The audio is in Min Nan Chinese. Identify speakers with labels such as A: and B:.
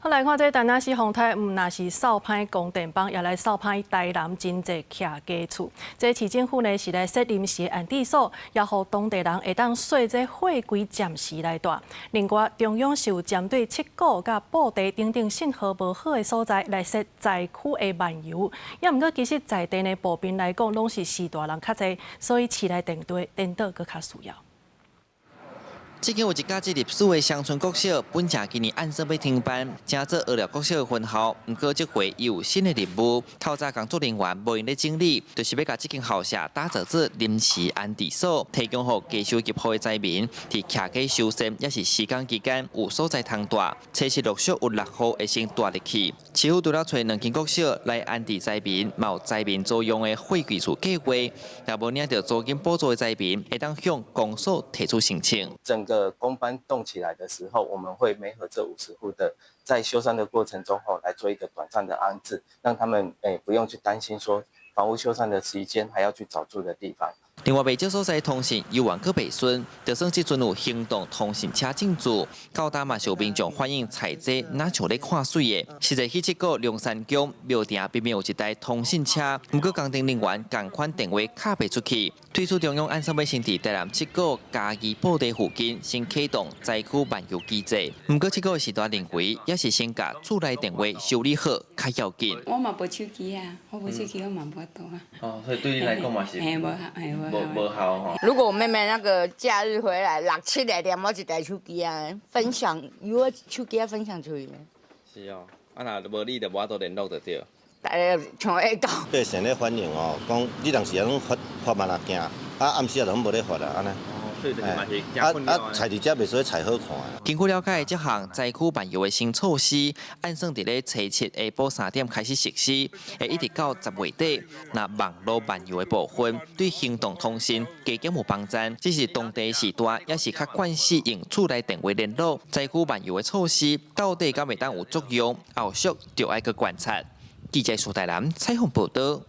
A: 好，來看這田納西風颱，毋但是掃歹光電枋，也來掃歹台南真濟徛家厝。這市政府呢是來設臨時安置所，也予當地人會當稅這貨櫃暫時來蹛。另外，中央是有針對七股佮布袋等等信號無好的所在來設災區的漫遊。也毋過，其實在地呢普遍來講，攏是序大人較濟，所以市內電地顛倒閣較需要。
B: 這間有一家這歷史的鄉村國小，本正今年按算欲停辦，成做蚵寮國小的分校。毋過這回伊有新的任務，透早工作人員無閒咧整理，就是欲共這間校舍打造做臨時安置所，提供予低收入戶的災民，佇徛家修繕，抑是施工期間有所在通蹛。初時陸續有六戶會先蹛入去。市府除了揣兩間國小來安置災民，嘛有災民租用的貨櫃厝計劃，若無領著租金補助的災民，會當向公所提出申請。
C: 整個工班動起來的時候，我們會媒合這50戶的，在修繕的過程中吼，來做一個短暫的安置，讓他們不用去擔心說房屋修繕的期間還要去找住的地方。
B: 另外，袂少所在通信猶原閣袂順，就算這陣有行動通信車進駐，到今嘛是有民眾反映菜薑若像咧看水的。實際去七股龍山宮廟埕邊邊有一台通信車，毋過工程人員仝款電話敲袂出去。對此，中央按算欲先佇台南七股嘉義布袋附近先啟動災區漫遊機制，毋過七股序大認為，抑是先共厝內電話修理好較要緊。
D: 我嘛無手機啊，我無手機，我嘛無法度啊。
B: 哦，所以對你來講嘛是
D: 嘿，無嘿無
B: 無效吼。
E: 如果我妹妹那個假日回來，六七個連我一台手機啊，分享，有我手機啊分享出去。
B: 是哦，啊若無你就無法度聯絡就對。
E: 大家像會講。
F: 百姓咧反映哦，講你當時攏發發慢仔行，啊暗時啊攏無咧發啊，按呢。啊啊，菜佇遮袂使菜好看。
B: 根據了解，這項災區漫遊的新措施，按算佇咧初七下晡3點開始實施，會一直到10月底。若網路漫遊的部分對行動通訊加減有幫助，只是當地序大，抑是較慣使用厝內電話聯絡。災區漫遊的措施到底敢會當有作用？後續就愛閣觀察。記者蘇大南採訪報導。